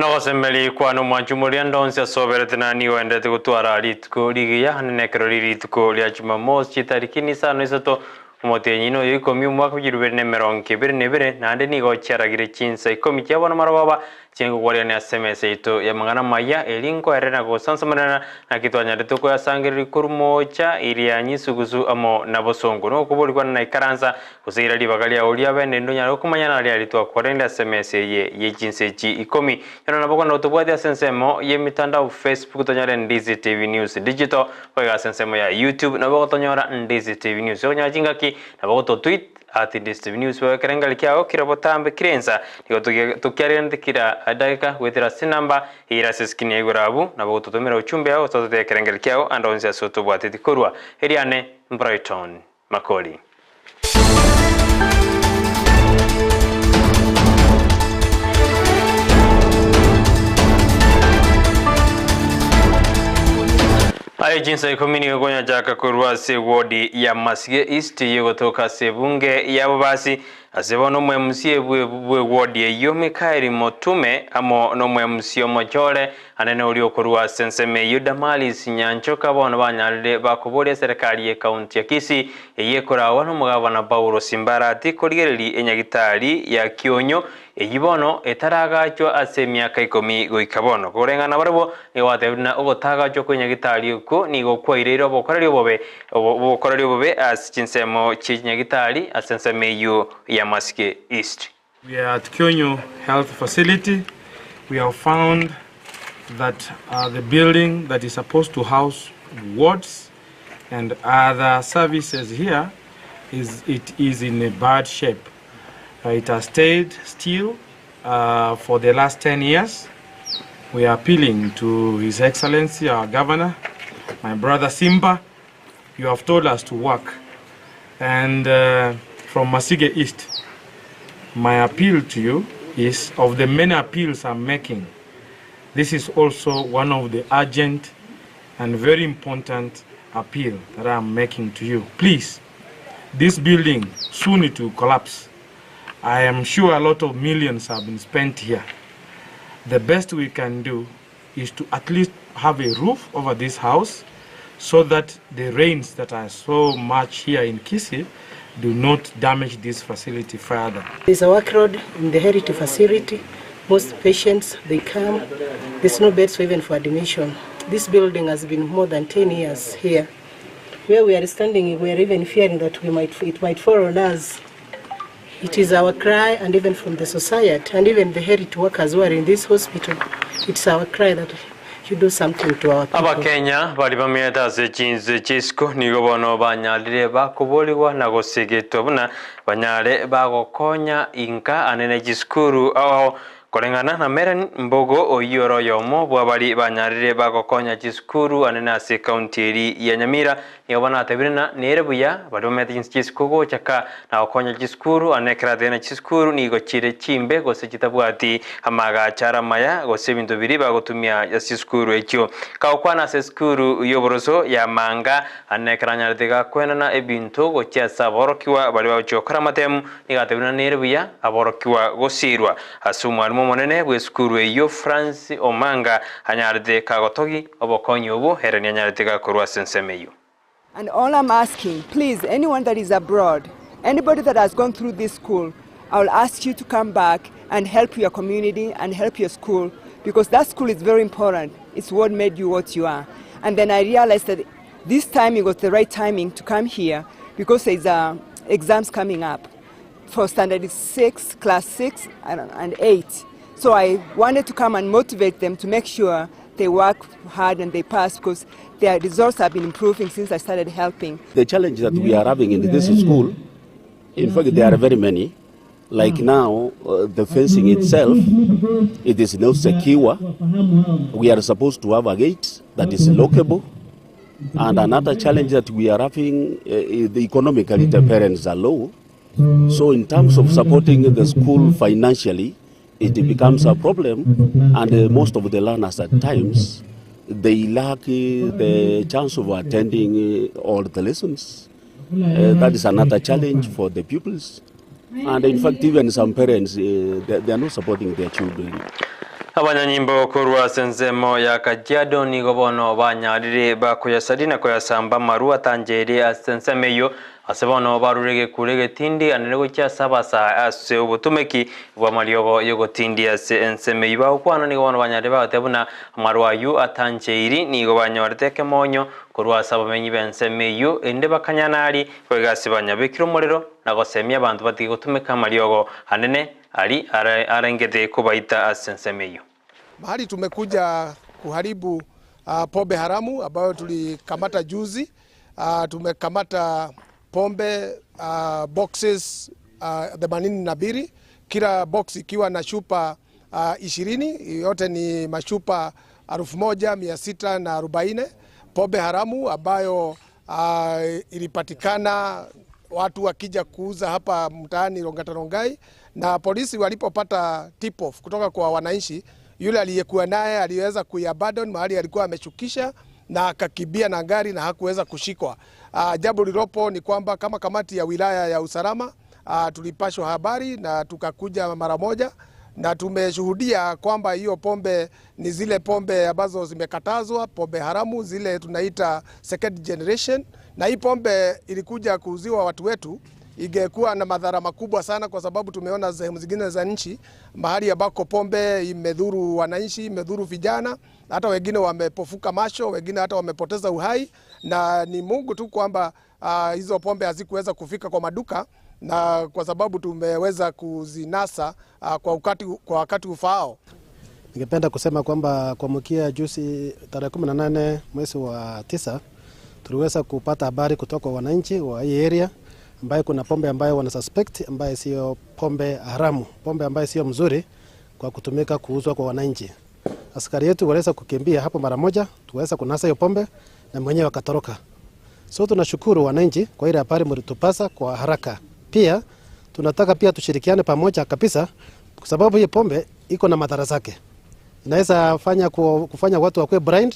Nogosemeria kwane omwanchi omoria ndonsi ase oberete na nigo oenderete gotwara rituko rigiya, ande nekero ri rituko ria Jumamosi chitariki nisano isato omotienyi noyo ikomi omwaka bw'chirubere na emerongo ebere na ebere, naende nigo chiaragire chinsa ikomi chia bono marogoba chinkokwarigania ase emesa yaito y'amang'ana amaya, erio nkoerere na gosansamoranera, naki twanyarete koyasangereria korwa moocha iria nyisugusu amo na bosongo. Nokoboria kwane naikaransa, Gose ira ribaga riao riabe, naende onyare komanya naria aria twakorende ase emesa eye ye chinsa echi ikomi. Bono nabo kona gotobwatia ase ensemo y'emitandao Facebook tonyore Ndizi TV News Digital, boigo ase ensemo ya YouTube nabo ogotonyora Ndizi TV News. Okonyora chingaki nabo ogototweet at Ndizi TV News boigo ekerengeri kiao kire botambe kire ensa nigo tokiareganete kira edageka goetera ase enamba eyere ase eskrini ya igoro abwo nabo ogototomera ochumbe ao gose ototebie ekerengeri kiao ande onsi ase otobwateti korwa. Eriane Brighton Makori. Aye chinsa ikomi nigo konyachaka korwa ase ewodi ya Masige East yegotoka ase ebunge ya Bobasi Ase bono omwemusi bw'ewodi eyio Mikaeli Motume, amo nomwemusi omochore anene oria okorua ase ensemo eyio Damaris Nyanchoka bono banyarire bakoboria eserekari y'ekaunti ya Kisii eyio ekoragwa nomogabana Paulo Simbarati korigereria enyagitari ya Kionyo eyio bono etaragachwa ase emiaka ikomi goika bono. Koreng'ana nabarabwo nigo batebire buna ogotagachwa kw'enyagitari okwo nigo kwaireire obokoreri obobe Obokoreri obobe ase chinsemo chie chinyagitari ase ensemo eyio ya Masike East. We are at Kionyo Health Facility. We have found that the building that is supposed to house wards and other services here is it is in a bad shape. It has stayed still for the last 10 years. We are appealing to His Excellency our Governor, my brother Simba, you have told us to work. And from Masige East, my appeal to you is of the many appeals I'm making, this is also one of the urgent and very important appeal that I am making to you. Please, this building soon it will collapse. I am sure a lot of millions have been spent here. The best we can do is to at least have a roof over this house so that the rains that are so much here in Kisii do not damage this facility further. There's a workload in the health facility. Most patients, they come. There's no beds even for admission. This building has been more than 10 years here. Where we are standing, we are even fearing that we might, it might fall on us. It is our cry, and even from the society, and even the health workers who are in this hospital, it's our cry that you do something to our people. Abakenya baria bamenyete ase chinse chi'isiko nigo bono banyarire bakoborigwa na gosegetwa buna banyare bagokonya inka ane ne chisukuru ao ao Koreng'ana na Meren Mbogo oyio ore oyomo bw'abaria banyarire bagokonya chisukuru anene ase ekaunti eri ya Nyamira, nigo banatebire ng'a nere buya baria bamenyete chinse chi'isiko gocha ka na gokonya chisukuru ane ekero atebire ng'a chisukuru nigo chire chimbe gose chitabwati amaagacho are amaya gose ebinto biria bagotumia ase chisukuru echio. Kagokwana ase esukuru y'oboroso ya Manga ane ekero anyarete gakwenana ebinto gochia ase aborokigwa baria bagochia gokora amatemu Nigo atebire ng'a nere buya aborokigwa gosiirwa ase omwalimu omonene bw'esukuru eyio Francis Omanga anyarete kagotogi obokonyi obwo ere nianyarete gakorwa ase ensemo eyio. And all I'm asking, please, anyone that is abroad, anybody that has gone through this school, I will ask you to come back and help your community and help your school because that school is very important. It's what made you what you are. And then I realized that this time it was the right timing to come here because there's uh, exams coming up for standard 6, class 6 and, and 8. So I wanted to come and motivate them to make sure they work hard and they pass because their results have been improving since I started helping. The challenge that we are having in this school, in fact, there are very many. Like now, uh, the fencing itself, it is not secure. We are supposed to have a gate that is lockable. And another challenge that we are having, uh, the economically, the parents are low. So in terms of supporting the school financially, it becomes a problem. And uh, most of the learners at times, they lack uh, the chance of attending uh, all the lessons. Uh, that is another challenge for the pupils. And in fact, even some parents, uh, they, they are not supporting their children. Abanyanyimbo korwa ase ensemo ya Kajiado nigo bono banyarire bakoyasaria na koyasamba amarwa atancheire ase ensemo eyio, ase bono barure egekuro egetindi anene gochia ase abasae ase obotumeki bw'amariogo y'ogotindia ase ensemo eyio. Bagokwana nigo bono banyarire bagoteba buna amarwa ayio atancheiri nigo banyorete ekemonyo korwa ase abamenyi b'ensemo eyio, erinde bakanyana aria goika ase banyabekire omorero na gosemia abanto batige gotumeka amariogo anene Aria arengete kobaita ase ensemo eyio. Mahali tumekuja kuharibu pombe haramu ambayo tulikamata juzi. Tumekamata pombe boxes 82, kila box ikiwa na chupa 20, yote ni machupa 1640 pombe haramu ambayo ilipatikana watu wakija kuuza hapa mtaani Ongata Rongai, na polisi walipopata tip off kutoka kwa wananchi, yule aliyekuwa naye aliweza kuiabandon mahali alikuwa ameshukisha na akakimbia na gari na hakuweza kushikwa. Jambo lilopo ni kwamba kama kamati ya wilaya ya usalama tulipashwa habari na tukakuja mara moja na tumeshuhudia kwamba hiyo pombe ni zile pombe ambazo zimekatazwa, pombe haramu zile tunaita second generation, na hii pombe ilikuja kuuziwa watu wetu, ingekuwa na madhara makubwa sana, kwa sababu tumeona sehemu zingine za nchi mahali ambako pombe imedhuru wananchi, imedhuru vijana, hata wengine wamepofuka macho, wengine hata wamepoteza uhai, na ni Mungu tu kwamba hizo pombe hazikuweza kufika kwa maduka na kwa sababu tumeweza kuzinasa kwa wakati ufaao. Ningependa kusema kwamba kuamkia juzi tarehe 18 mwezi wa 9 tuliweza kupata habari kutoka kwa wananchi wa hii area ambaye kuna pombe ambayo wana suspect ambaye sio pombe haramu, pombe ambayo sio mzuri kwa kutumika kuuzwa kwa wananchi. Askari yetu waliweza kukimbia hapo mara moja, tuweza kunasa hiyo pombe na mwenyewe akatoroka. So tunashukuru wananchi kwa ile habari mlitupasa kwa haraka. Pia tunataka pia tushirikiane pamoja kabisa, kwa sababu hii pombe iko na madhara zake. Inaweza fanya kufanya watu wakuwe blind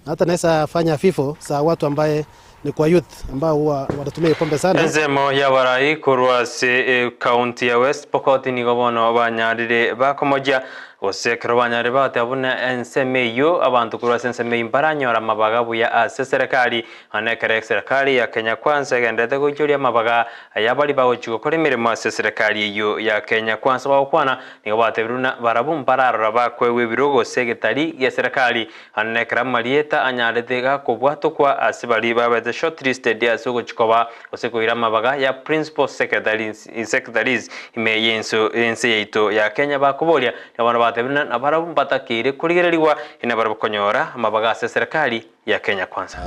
na hata inaweza fanya vifo za watu ambaye ni kwa youth ambao huwa wanatumia pombe sana. Ensemo y'abarai korwa ase ekaunti ya West Pokot nigo bono banyarire bakomochia gose ekero banyarire bagoteeba buna ensemo eyio abanto korwa ase ensemo eyio mbaranyora amabaga buya ase eserekari nonya ekero eserekari ya Kenya Kwanza egenderete goichoria amabaga aya baria bagochia gokora emeremo ase eserekari eyio ya Kenya Kwanza bagokwana nigo batebire buna barabwo mbararora bakoegwa ebirogo gose egetari gi'eserekari Ande ekero amarieta anyarete gakobwatokwa ase baria babete shortlisted ase ogochia koba gose koira amabaga ya Principal Secretaries Secretaries ime y'ense y'ense yaito ya Kenya bakoboria, nigo bono batebire ng'a nabarabwo mbatakeire korigererigwa ina barabwo konyora amabaga ase eserekari ya Kenya Kwanza.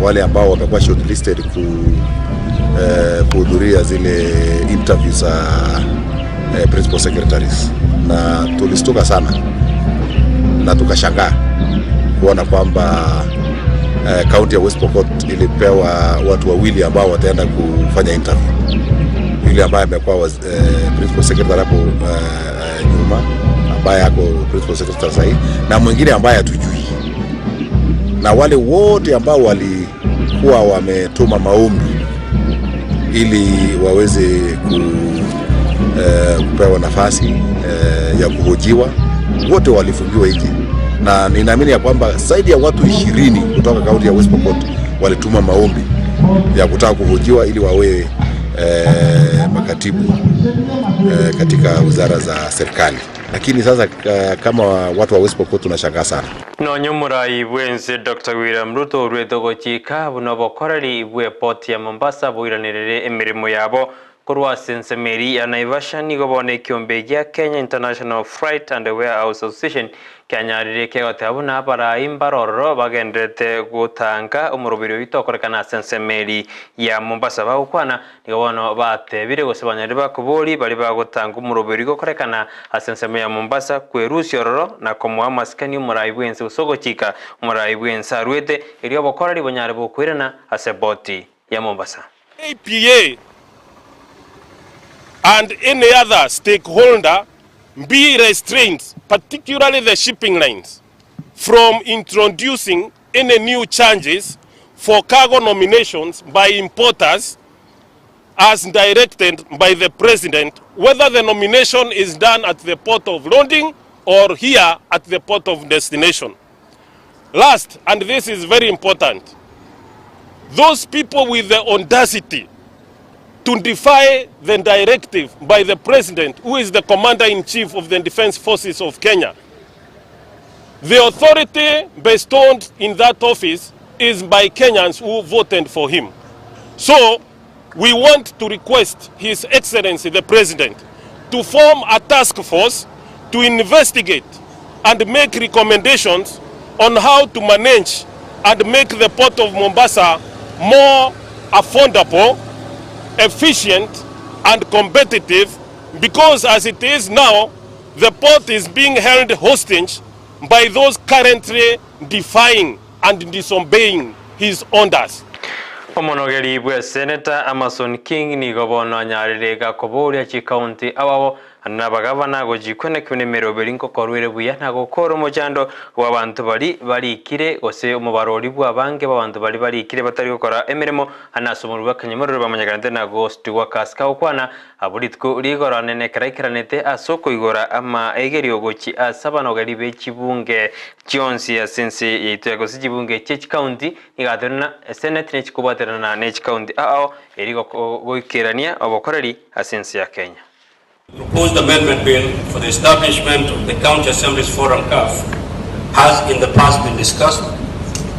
Wale ambao wamekuwa shortlisted ku, eh, kuhudhuria zile interview za eh, principal secretaries, na tulistuka sana na tukashangaa kuona kwamba eh, kaunti ya West Pokot ilipewa watu wawili ambao wataenda kufanya interview, yule ambaye amekuwa eh, principal secretary hapo eh, nyuma ambaye ako principal secretary sahii na mwingine ambaye hatujui, na wale wote ambao walikuwa wametuma maombi ili waweze ku, eh, kupewa nafasi eh, ya kuhojiwa wote walifungiwa nje, na ninaamini ya kwamba zaidi ya watu 20 kutoka kaunti ya West Pokot walituma maombi ya kutaka kuhojiwa ili wawe eh, makatibu eh, katika wizara za serikali. Lakini sasa eh, kama watu wa West Pokot tunashangaa sana. Nonya omorai bw'ense Doctor William Ruto oruete ogochika buna obokoreri bw'eport ya Mombasa boiranerere emeremo yabo korwa ase ensemo eria ya Naivasha nigo bono ekiombe gia Kenya International Freight and Warehouse Association kianyarire kegoteba buna abarai mbarororo bagendererete gotanga omoroberi oyio tokorekana ase ensemo eria ya Mombasa bagokwana Nigo bono batebire gose banyarire bakobori baria bagotanga omoroberi gokorekana ase ensemo ya Mombasa kwerusia ororo na komoa amasikani omorai bw'ense gose ogochika omorai bw'ense aruete erio obokoreri bonyare bokoirana ase boti ya Mombasa. KPA and any other stakeholder be restrained, particularly the shipping lines, from introducing any new charges for cargo nominations by importers as directed by the president, whether the nomination is done at the port of loading or here at the port of destination. Last, and this is very important, those people with the audacity to defy the directive by the president, who is the commander-in-chief of the defense forces of Kenya, the authority bestowed in that office is by Kenyans who voted for him. So we want to request His Excellency the President to form a task force to investigate and make recommendations on how to manage and make the port of Mombasa more affordable, efficient and competitive because as it is now, the port is being held hostage by those currently defying and disobeying his orders. Omonogeri bw'eseneta Amason King nigo bono anyarire gakoboria chikaunti ababo na abagavana gochikwana kimwe nemeroberi nkokorwa ere buya na gokora omochando bw'abanto bari barikire gose omobarori bw'abange b'abanto bari barikire batari gokora emeremo ase omorwa bw'akanyamarore bamanyekanete na ghost workers. Kagokwana abwo rituko rigoro nene ekero aikeranete ase okoigora amaegerio gochi ase abanogeri b'echibunge chionsi ase ense yaito ya gose chibunge chie chikaunti nigo aterana eseneti nechikobwaterana na echikaunti ao eri goikerania obokoreri ase ense ya Kenya. Proposed amendment bill for the establishment of the County Assemblies Forum CAF has in the past been discussed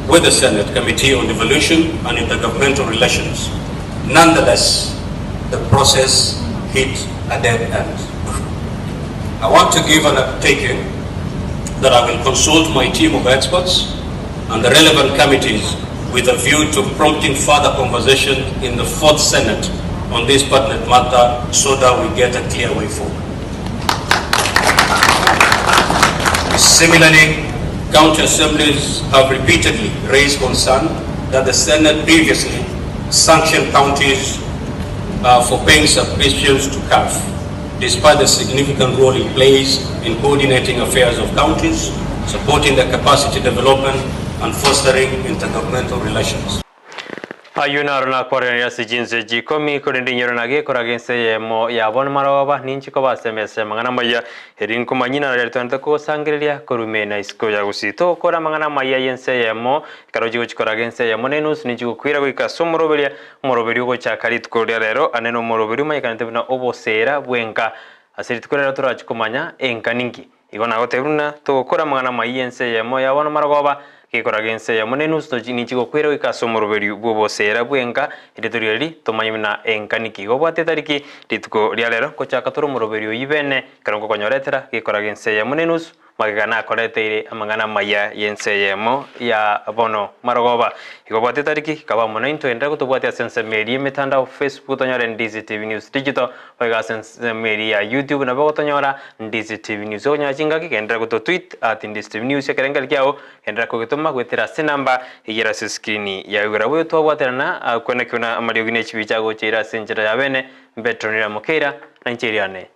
with the Senate Committee on Devolution and Intergovernmental Relations. Nonetheless, the process hit a dead end. I want to give an undertaking that I will consult my team of experts and the relevant committees with a view to prompting further conversation in the fourth Senate on this pertinent matter so that we get a clear way forward. Similarly, county assemblies have repeatedly raised concern that the Senate previously sanctioned counties for paying subscriptions to CAF, despite the significant role it plays in coordinating affairs of counties, supporting their capacity development, and fostering intergovernmental relations. Ayio naro nakwarania ase chinse chikomi korende inyoro nagekoraga ense eyemo yabo maroba ninchi kobasemesa amang'ana maya eri nkomanyina naria twanete kogosangereria korwa na isiko ya gusii togokora amang'ana maya ya ense eyemo ekero chigochikoraga ense eyemo na enusu nichigokwira goika ase omoroberia omoroberi ogochaka rituko ria rero ane na omoroberi omanyekanete buna obosera bwenka ase rituko rero torachi enka ninki igo nagotebia buna togokora amang'ana maya ya ense eyemo yabo marogoba gekoraga ense eyemo na enusu nichigokwira goika ase omoroberi bwa obosera bwenka ere torieri tomanye buna enka niki igo obwate etariki rituko ria rero gochaka tore omoroberi oyi bene ekero ngokonyoretera gekoraga ense eyemo na enusu magega nakoreteire amang'ana maya ya ense eyemo ya bono marogoba igo obwate etariki kaba mono intwe gotobwatia ase ensemo eria emetandao Facebook tonyore Ndizi TV News Digital oiga ase ensemo eria ya YouTube nabo gotonyora Ndizi TV News okonyora chingaki gendera goto tweet at Ndizi TV News ekerengeri kiago gendera kogitoma gwetera ase enamba eyere ase screen ya igoro abwo twabwaterana kwenekio na amariogi na echibicha agocheira ase enchera ya bene mbetronira mokeira na inche eriane.